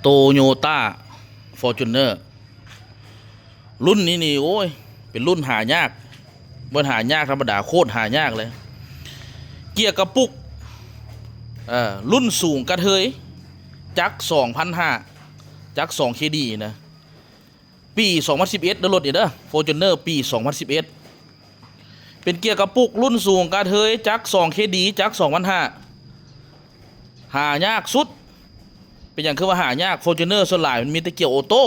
Toyota Fortuner ລຸ້ນນີ້ນີ້ ໂອ້ຍ ເປັນລຸ້ນຫາຍາກ, ບໍ່ຫາຍາກທຳມະດາ, ໂຄດຫາຍາກເລີຍ. ເກຍກະປຸກ ເອີ ລຸ້ນສູງກະເທີຍ ຈັກສອງພັນຫ້າ ຈັກສອງເຄດີນະ. ປີສອງພັນສິບເອັດເດີ ລົດນີ້ເດີ Fortuner ປີສອງພັນສິບເອັດ ເປັນເກຍກະປຸກລຸ້ນສູງກະເທີຍ ຈັກສອງເຄດີ ຈັກສອງພັນຫ້າ ຫາຍາກສຸດ. ເປັນຫຍັງຄືວ່າຫາຍາກ? Fortuner ສ່ວນຫຼາຍມັນມີແຕ່ເກຍໂອໂຕ້,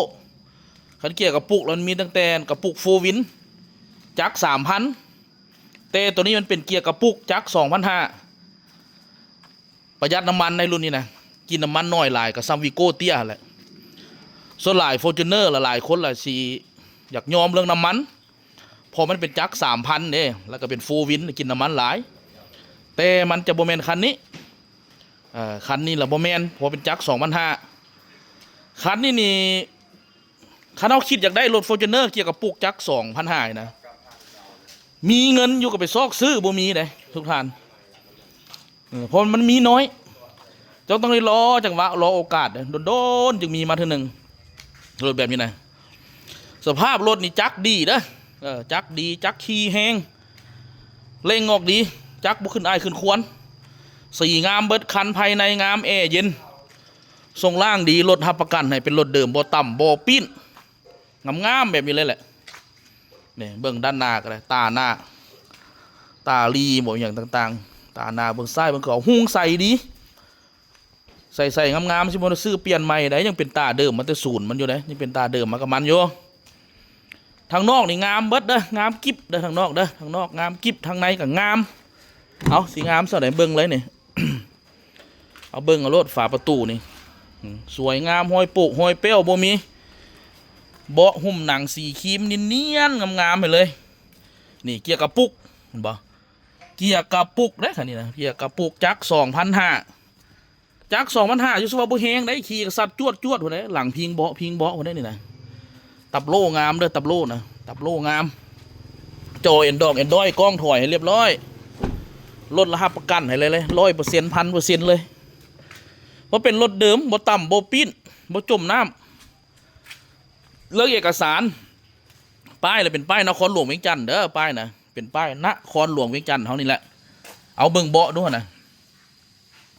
ຄັນເກຍກະປຸກແລ້ວມັນມີຕັ້ງແຕ່ກະປຸກໂຟວິນ ຈັກສາມພັນ ແຕ່ໂຕນີ້ມັນເປັນເກຍກະປຸກຈັກສອງພັນຫ້າ ປະຢັດນ້ຳມັນໃນລຸ້ນນີ້ນະ, ກິນນ້ຳມັນໜ້ອຍຫຼາຍກໍສ່ຳ Vigo ເຕ້ຍຫັ້ນແຫຼະ. ສ່ວນຫຼາຍ Fortuner ຫຼາຍໆຄົນລະຊິຢາກຍອມເລື່ອງນ້ຳມັນ ເພາະມັນເປັນຈັກສາມພັນເດ້ ແລ້ວກໍເປັນໂຟວິນ ກິນນ້ຳມັນຫຼາຍ, ແຕ່ມັນຈະບໍ່ແມ່ນຄັນນີ້. ເອີ ຄັນນີ້ລະບໍ່ແມ່ນ ເພາະເປັນຈັກສອງພັນຫ້າ. ຄັນນີ້ນີ້ ຄັນເຮົາຄິດຢາກໄດ້ລົດ Fortuner ເກຍກະປຸກຈັກສອງພັນຫ້ານະ, ມີເງິນຢູ່ກໍໄປຊອກຊື້ບໍ່ມີເດ້ທຸກທ່ານ. ເອີ ເພາະມັນມີໜ້ອຍ, ເຈົ້າຕ້ອງໄດ້ລໍຈັງຫວະ ລໍໂອກາດເດ້, ດົນໆຈຶ່ງມີມາເທື່ອໜຶ່ງ. ລົດແບບນີ້ນະ ສະພາບລົດນີ້ຈັກດີເດີ, ເອີ ຈັກດີ, ຈັກຂີ່ແຮງ, ເລັ່ງອອກດີ, ຈັກບໍ່ຂຶ້ນອ້າຍຂຶ້ນຄວນ, ສີງາມເບິດ, ຄັນພາຍໃນງາມ, ແອເຢັນ, ຊ່ວງລ່າງດີ, ລົດຮັບປະກັນໃຫ້ເປັນລົດເດີມ, ບໍ່ຕຳບໍ່ປີ້ນ, ງາມໆແບບນີ້ເລີຍແຫຼະ. ນີ້ເບິ່ງດ້ານໜ້າກໍໄດ້, ຕາໜ້າ ຕາລີບໍ ອີ່ຫຍັງຕ່າງໆ, ຕາໜ້າເບິ່ງຊ້າຍເບິ່ງຂວາ ຮຸ່ງໃສດີ, ໃສ່ໆງາມໆ, ຊິບໍ່ໄດ້ຊື້ປ່ຽນໃໝ່ໃດ, ຍັງເປັນຕາເດີມມາແຕ່ສູນມັນຢູ່ໃດ, ຍັງເປັນຕາເດີມມາກັບມັນຢູ່. ທາງນອກນີ້ງາມເບິດເດີ, ງາມກິບເດີ ທາງນອກເດີ, ທາງນອກງາມກິບ, ທາງໃນກໍງາມ. ເອົາ ຊິງາມສ່ຳໃດ ເບິ່ງເລີຍນີ້. ເອົາເບິ່ງເອົາໂລດ ຝາປະຕູນີ້ ອືມ ສວຍງາມ, ຮອຍໂປະຮອຍແປ້ວບໍ່ມີ, ເບາະຫຸ້ມໜັງສີຄຣີມນຽນໆ ງາມໆໃຫ້ເລີຍ. ນີ້ເກຍກະປຸກ ເຫັນບໍ່? ເກຍກະປຸກເດ້ຄັນນີ້ນະ, ເກຍກະປຸກ ຈັກສອງພັນຫ້າ, ຈັກສອງພັນຫ້າ ຢູ່ ຊື່ວ່າບໍ່ແຮງໃດ, ຂີ່ກະສັດຈວດໆພຸ້ນເດ້, ຫຼັງພິງເບາະພິງເບາະພຸ້ນເດ້ນີ້ນະ. ຕັບໂຫຼງາມເດີ, ຕັບໂຫຼນະ, ຕັບໂຫຼງາມ, ຈໍແອນດອກແອນດອຍ, ກ້ອງຖອຍໃຫ້ລຽບຮ້ອຍ, ລົດລະຮັບປະກັນໃຫ້ເລີຍ ຮ້ອຍເປີເຊັນ ພັນເປີເຊັນເລີຍ. ບໍ່ເປັນລົດເດີມ, ບໍ່ຕຳບໍ່ປີ້ນ, ບໍ່ຈົມນ້ຳ. ເລື່ອງເອກະສານ, ປ້າຍລະເປັນປ້າຍນະຄອນຫຼວງວຽງຈັນເດີ, ປ້າຍນະເປັນປ້າຍນະຄອນຫຼວງວຽງຈັນເຮົານີ້ແຫຼະ. ເອົາເບິ່ງເບາະດູຫັ້ນນະ.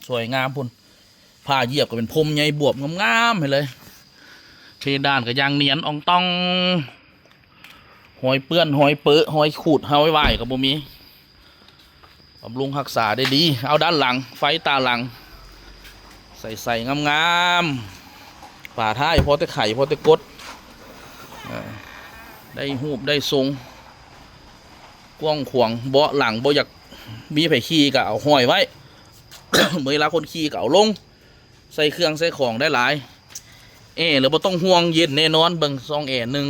ສວຍງາມພຸ້ນ, ຜ້າຢຽບກໍເປັນພົມໃຫຍ່ບວບງາມໆໃຫ້ເລີຍ, ເພດານກໍຢ່າງນຽນອອງຕອງ, ຮອຍເປື້ອນ ຮອຍເປິ ຮອຍຂູດ ຮອຍຫວາຍກໍບໍ່ມີ, ບຳລຸງຮັກສາໄດ້ດີ. ເອົາດ້ານຫຼັງ, ໄຟຕາຫຼັງ ໃສ່ໆງາມໆ, ຝາທ້າຍພໍແຕ່ໄຂ ພໍແຕ່ກົດ, ເອີ ໄດ້ຮູບໄດ້ຊົງ ກວ້າງຂວາງ, ເບາະຫຼັງບໍ່ຢາກມີໃຜຂີ່ກໍເອົາຫ້ອຍໄວ້, ເມື່ອເວລາຄົນຂີ່ກໍເອົາລົງ, ໃສ່ເຄື່ອງໃສ່ຂອງໄດ້ຫຼາຍ. ແອລະບໍ່ຕ້ອງຫ່ວງ, ເຢັນແນ່ນອນ. ເບິ່ງຊ່ອງແອ ໜຶ່ງ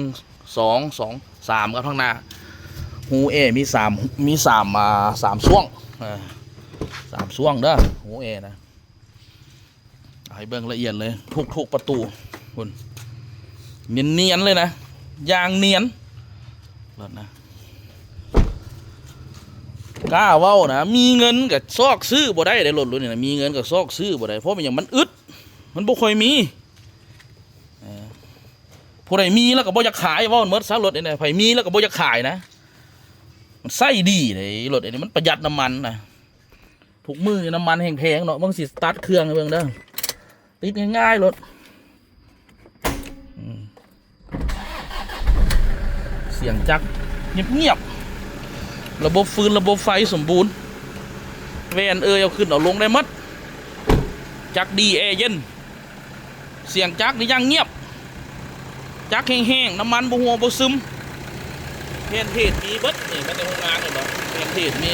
ສອງ ສອງ ສາມ ກັບທາງໜ້າ. ຮູແອມີສາມ, ມີສາມ ອ່າ ສາມຊ່ວງ, ເອີ ສາມຊ່ວງເດີ ຮູແອນະ. ໃຫ້ເບິ່ງລະອຽດເລີຍ ທຸກໆປະຕູພຸ້ນ, ນຽນໆເລີຍນະ, ຢ່າງນຽນ. ລົດນະ ກ້າເວົ້ານະ, ມີເງິນກໍຊອກຊື້ບໍ່ໄດ້ເດ້ ລົດລຸ້ນນີ້ນະ, ມີເງິນກໍຊອກຊື້ບໍ່ໄດ້. ເພາະມັນຫຍັງ? ມັນອຶດ, ມັນບໍ່ຄ່ອຍມີ. ເອີ ຜູ້ໃດມີແລ້ວກໍບໍ່ຢາກຂາຍ, ເວົ້າໝົດຊະ ລົດນີ້ນະ, ໃຜມີແລ້ວກໍບໍ່ຢາກຂາຍນະ. ມັນໃຊ້ດີເດ້ ລົດອັນນີ້, ມັນປະຢັດນ້ຳມັນນະ. ທຸກມື້ນີ້ນ້ຳມັນແຮງແພງເນາະ, ເບິ່ງ ຊິສະຕາດເຄື່ອງໃຫ້ເບິ່ງເດີ, ຕິດງ່າຍໆໂລດ. ອືມ ສຽງຈັກງຽບໆ, ລະບົບຟືນລະບົບໄຟສົມບູນ, ແວ່ນເອີຍ ເອົາຂຶ້ນເອົາລົງໄດ້ໝົດ, ຈັກດີ ແອເຢັນ. ສຽງຈັກນີ້ຢ່າງງຽບ, ຈັກແຮງໆ, ນ້ຳມັນບໍ່ຮົ່ວບໍ່ຊຶມ. ແຜ່ນເທດມີເບິດນີ້, ມາແຕ່ໂຮງງານນີ້ບໍ, ແຜ່ນເທດມີ.